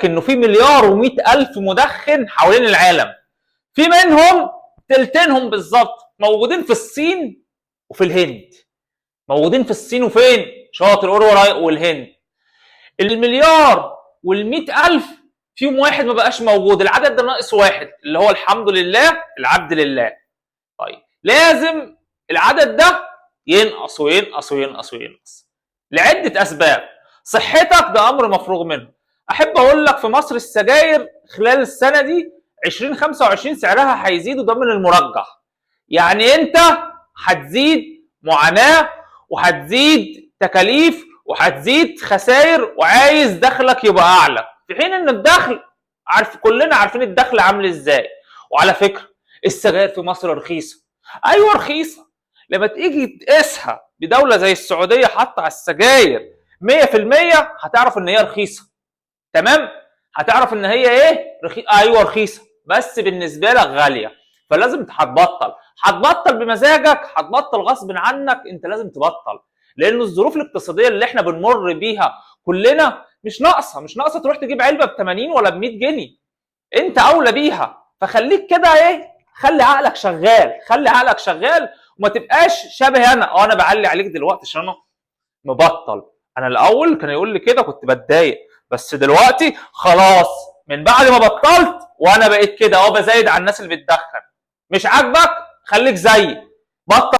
انه في 1,100,000,000 مدخن حوالين العالم، في منهم تلتينهم بالظبط موجودين في الصين وفي الهند. موجودين في الصين وفين؟ شاطر قول ورايا، والهند. 1,100,000 فيهم واحد ما بقاش موجود، العدد ده ناقص واحد اللي هو الحمد لله العبد لله. طيب لازم العدد ده ينقص وينقص وينقص وينقص لعدة أسباب. صحتك ده أمر مفروغ منه. أحب أقول لك في مصر السجاير خلال السنة دي 2025 سعرها هيزيد، وده من المرجح. يعني أنت هتزيد معاناة وهتزيد تكاليف وهتزيد خسائر، وعايز دخلك يبقى أعلى، في حين إن الدخل عارف كلنا عارفين الدخل عامل إزاي. وعلى فكرة السجاير في مصر رخيصة، أيوة رخيصة، لما تيجي تقيسها بدولة زي السعودية حاطة على السجاير 100% هتعرف إن هي رخيصة. تمام؟ هتعرف إن هي إيه؟ أيوة رخيصة، بس بالنسبة لك غالية. فلازم هتبطل، هتبطل بمزاجك، هتبطل غصب عنك، أنت لازم تبطل، لأن الظروف الاقتصادية اللي إحنا بنمر بيها كلنا مش ناقصة، مش ناقصة تروح تجيب علبة ب 80 ولا ب 100 جنيه، أنت أولى بيها. فخليك كده إيه؟ خلي عقلك شغال، خلي عقلك شغال وما تبقاش شبه انا. انا بعلي عليك دلوقتي عشان انا مبطل. انا الاول كان يقول لي كده كنت بتضايق، بس دلوقتي خلاص من بعد ما بطلت وانا بقيت كده بزايد على الناس اللي بتدخن. مش عاجبك خليك زيي، بطل.